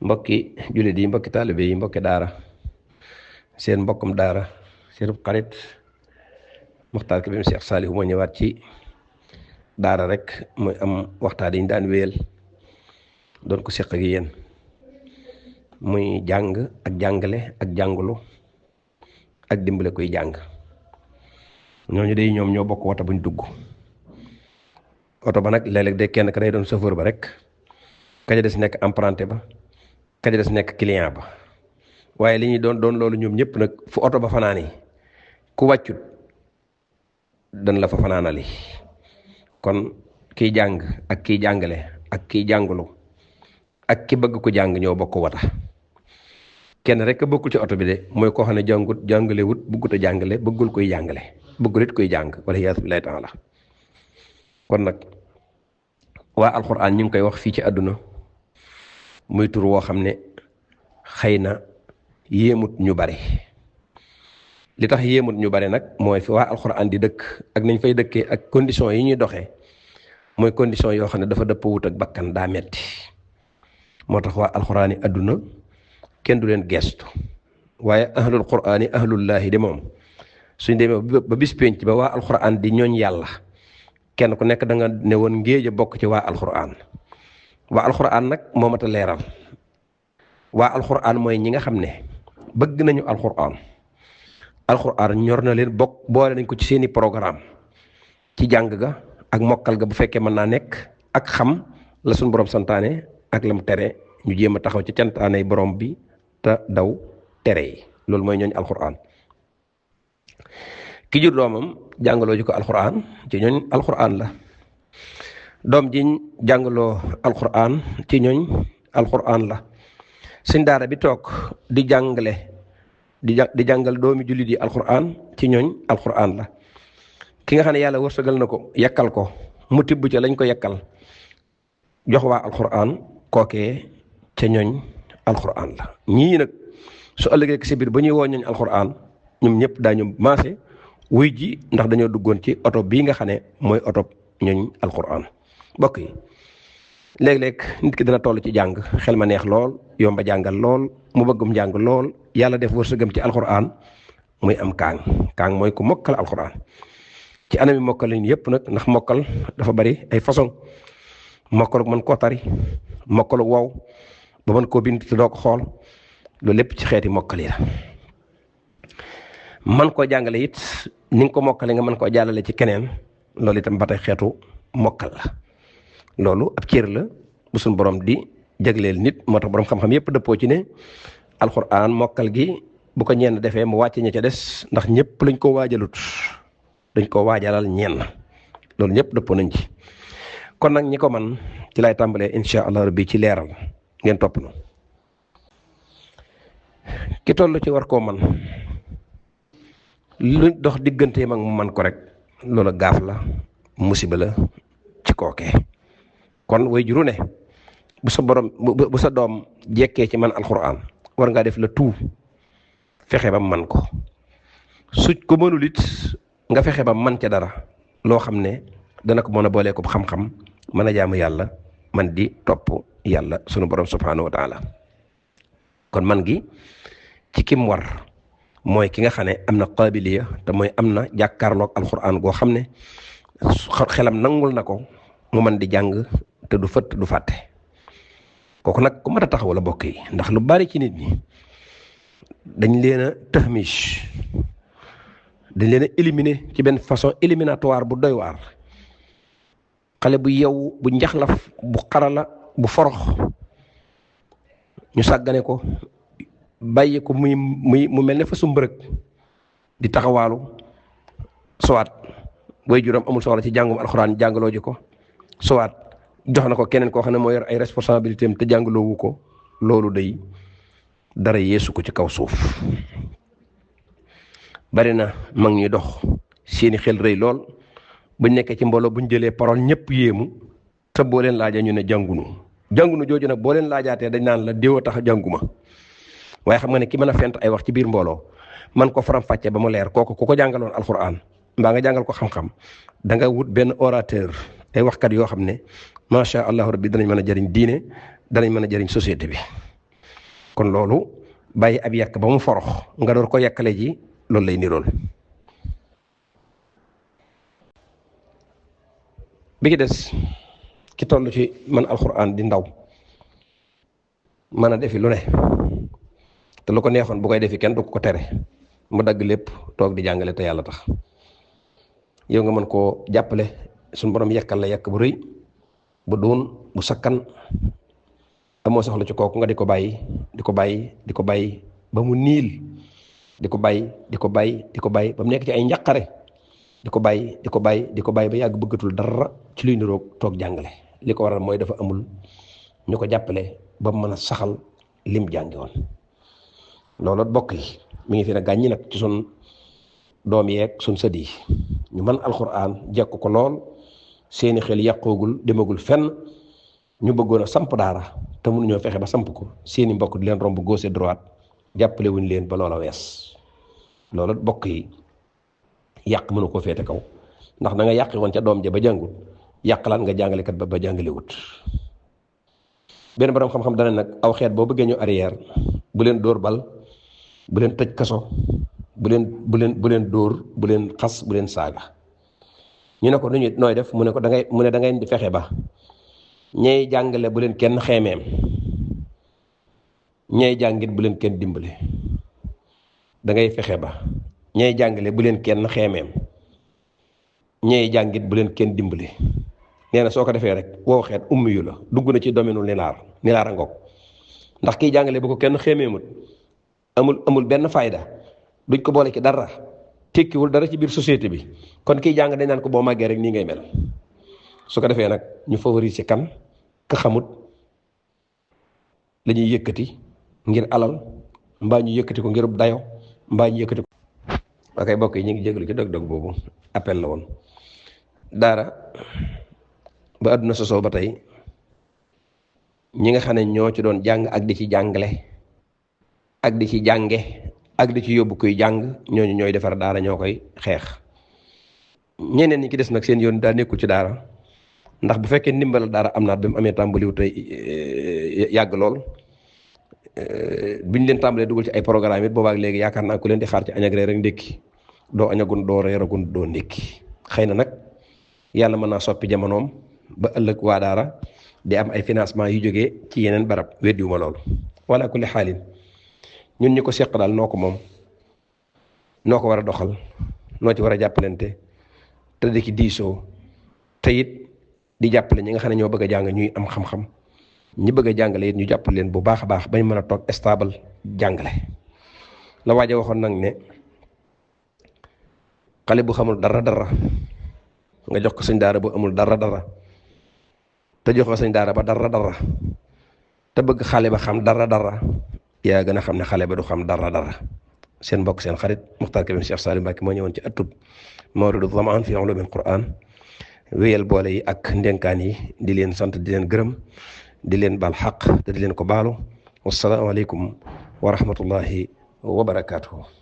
mbokki jullit yi mbokki taalibe yi mbokki daara seen mbokkum daara seen xarit Muxtaar Kébé Cheikh Saliou moo ñëwaat ci daara rek mooy am waxtaan yi ñu daan wéyal doon ko seq ak yéen muy jàng ak jàngale ak jàngulu ak dimbale koy jàng ñooñu day ñoom ñoo bokk woto buñ dugg oto ba nag léeg-léeg day kenn ka day doon chauffeur ba rek kaja des nekk apprenti ba kaja des nekk client ba waaye li ñuy doon loolu ñoom ñëpp nag fu oto ba fanaani ku wàccut dan la fa fanaanali kon kiy jàng ak kiy jàngale ak kiy jàngulu ak ki bëgg ko jàng ñoo bokk wata kenn rek bokkul ci oto bi de mooy koo xam ne jàngut jàngalewut bëggut a jàngale bëggul koy jàngale bëggul it koy jàng wala iyaasu billaahi taala kon nag waa alxuraan ñu ngi koy wax fii ci àdduna muy tur woo xam ne xëy na yéemut ñu bare li tax yéemut ñu bare nag mooy fi waa alxuraan di dëkk ak nañ fay dëkkee ak condition yi ñuy doxee mooy condition yoo xam ne dafa dëpp wut ak bakkan daa metti moo tax waa alxuraan yi àdduna kenn du leen gestu waaye ahlul quraan yi ahlullaahi de moom suñ demee ba bis penc ba waa alxuraan di ñooñ yàlla kenn ku nekk da nga ne woon ngéej a bokk ci waa alxuraan nag moo mat a leeral waa alxuraan mooy ñi nga xam ne bëgg nañu alxuraan ñor na leen bokk boole nañ ko ci seeni programme ci jàng ga ak mokkal ga bu fekkee mën naa nekk ak xam la suñu borom santaane ak la mu tere ñu jéem a taxaw ci cantaanay borom bi te daw tere yi loolu mooy ñooñ alxuraan ki jur doomam jàngaloo ji ko alxuraan ci ñooñ alxuraan la doom ji jàngaloo alxuraan ci ñooñ alxuraan la sëñ daara bi toog di jàngale di jàngal doomi jullit yi alxuraan ci ñooñ alxuraan la ki nga xam ne yàlla wërsëgal na ko yakkal ko mu tibb ca lañ ko yakkal jox waa alxuraan kookee ca ñooñ alxuraan la ñii nag su ëllëgee si biir ba ñuy woo ñooñ alxuraan ñoom ñëpp daañu maase wuy ji ndax dañoo duggoon ci oto bii nga xam ne mooy oto ñooñ alxuraan mbokk yi léeg-léeg nit ki dana toll ci jàng xel ma neex lool yomba jàngal lool mu bëggum jàng lool yàlla def wërsëgam ci alxuraan muy am kaang mooy ku mokkal alxuraan ci anami mokkal lañ yëpp nag ndax mokkal dafa bari ay façon mokkal mën koo tari mokkal wow ba mën koo bind te doo ko xool loolu lépp ci xeeti mokkal yi la man koo jàngale it ni nga ko mokkale nga mën koo jàllale ci keneen loolu itam ba tey xeetu mokkal la loolu ab cër la bu suñ borom di jagleel nit moo tax borom xam-xam yëpp dëppoo ci ne alxuraan mokkal gi bu ko ñenn defee mu wàcce ña ca des ndax ñëpp lañ ko waajalut dañ ko waajalal ñenn loolu ñëpp dëppoo nañ ci kon nag ñi ko man ci lay tàmbalee incha allah rabbi ci leeral ngeen topp na ki toll ci war koo man lu dox digganteem ak mu man ko rek loolu gaaf la musiba la ci kookee kon way juru ne bu sa doom jekkee ci man alxuraan war ngaa def la tout fexe ba man ko su ko mënul it nga fexe ba man ca dara loo xam ne dana ko mën a boolee ko xam-xam mën a jaamu yàlla man di topp yàlla sunu borom subhanahu wa taala kon man gi ci kim war mooy ki nga xam ne am na qaabiliya te mooy am na jàkkaarloog alxuraan goo xam ne xelam nangul na ko mu man di jàng te du fëtt du fàtte kooku nag ku mat a taxaw la bokk yi ndax lu bari ci nit ñi dañ leen a tahmish dañ leen a éliminer ci benn façon éliminatoire bu doy waar xale bu yew bu njaxlaf bu xarala bu forox ñu sàggane ko bàyyi ko mu mel ne fa su mbërëg di taxawaalu soit way juróom amul soxla ci jàngum alxuraan jàngaloo ji ko soit jox na ko keneen koo xam ne moo yor ay responsabilité am te jàngaloowu ko loolu day dara yeesu ko ci kaw suuf bari na mag ñuy dox seeni xel rëy lool buñ nekkee ci mbooloo buñ jëlee parole ñëpp yéemu te boo leen laajee ñu ne jàngunu jooju nag boo leen laajaatee dañ naan la déw a tax jànguma waaye xam nga ne ki mën a fent ay wax ci biir mbooloo man ko faram fàcce ba mu leer kooku ku ko jàngaloon alxuraan mbaa nga jàngal ko xam-xam da nga wut benn orateur ay waxkat yoo xam ne macha allah rabbi danañ mën a jëriñ diine danañ mën a jëriñ société bi kon loolu bàyyi ab yàq ba mu forox nga door ko yàkkale ji loolu lay nirool. bi ki des ki toll ci man alxuraan di ndaw mën a defi lu ne te lu ko neexoon bu koy defi kenn du ko tere mu dagg lépp toog di jàngale te yàlla tax yow nga mën koo jàppale suñu borom yekkal la yekk bu rëy bu doon bu sakkan amoo soxla ci kooku nga di ko bàyyi ba mu niil di ko bàyyi ba mu nekk ci ay njaqare di ko bàyyi ba yàgg bëggatul dara ci luy niroog toog jàngale li ko waral mooy dafa amul ñu ko jàppale ba mu mën a saxal lim jàngi woon. loolu bokk yi mi ngi fi ne gàññi nag ci sun doom yeeg sun sët yi ñu mën alxuraan jekk ko lool seeni xel yàqoogul demagul fenn ñu bëggoon a samp daara te mënuñoo fexe ba samp ko seeni mbokk di leen romb gauche droite jàppale wuñ leen ba loola wees. loolu bokk yi yàq mënu koo féete kaw ndax na nga yàqi woon ca doom ja ba jàngut yàqalaat nga jàngalekat ba jàngalewut. benn borom xam-xam dana nag aw xeet boo bëggee ñu arrière bu leen dóor bal bu leen tëj kaso bu leen dóor bu leen xas bu leen saaga. ñu ne ko nu ñu nooy def mu ne da ngay di fexe ba ñey jàngale bu leen kenn xeemeem ñey jàngit bu leen kenn dimbale. da ngay fexe ba ñey jàngale bu leen kenn xeemeem ñey jàngit bu leen kenn dimbale. nee na soo ko defee rek woo xeet ummi yu la dugg na ci domaine nilaar a ngoog ndax kiy jàngale bu ko kenn xeemeemut amul benn fayda duñ ko boole ci dara tekkiwul dara ci biir société bi kon kiy jàng dañ naan ko boo màggee rek nii ngay mel. su ko defee nag ñu favoriser kan ka xamut la ñuy yëkkati ngir alal mbaa ñu yëkkati ko ngir dayo mbaa ñu yëkkati ko. ok bokk yi ñu ngi jégalu ci dog-dog boobu appel la woon. daara ba àdduna sosoo ba tey ñi nga xam ne ñoo ci doon jàng ak di ci jàngale ak di ci jànge ak di ci yóbbu kuy jàng ñooñu ñooy defar daara ñoo koy xeex. ñeneen ñi ki des nag seen yoon daa nekkul ci daara ndax bu fekkee ndimbal daara am naat ba mu amee tàmbaliwu tey yàgg lool biñ leen tàmbalee dugal ci ay programme it boobaak léegi yaakaar naa ku leen di xaar ci añ ak reer rek ndékki doo añagun doo reeragun doo ndékki. xëy na nag yàlla mën naa soppi jamonoom ba ëllëg waa daara di am ay financement yu jógee ci yeneen barab weddiwuma loolu. wala kulli xaalin ñun ñi ko seq daal noo ko moom noo ko war a doxal noo ci war a jàppalante te di ci diisoo te it di jàppale ñi nga xam ne ñoo bëgg a jàng ñuy am xam-xam ñi bëgg a jàngale it ñu jàppale leen bu baax a baax bañ mën a toog stable jàngale. la waaje waxoon nag ne xale bu xamul dara nga jox ko sëñ daara bu amul dara te jox ko sëñ daara ba dara te bëgg xale ba xam dara yaa gën a xam ne xale ba du xam dara. seen mbokk seen xarit Muxtaar Kébé Cheikh Salim Mbacké moo ñëwoon ci atub Mawridu Zamaan fi ulumil Qur'an wéyal boole yi ak ndénkaan yi di leen sant di leen gërëm di leen baal xaq te di leen ko baalu. wassalaamu aleykum wa rahmatullahi wa barakaatuhu.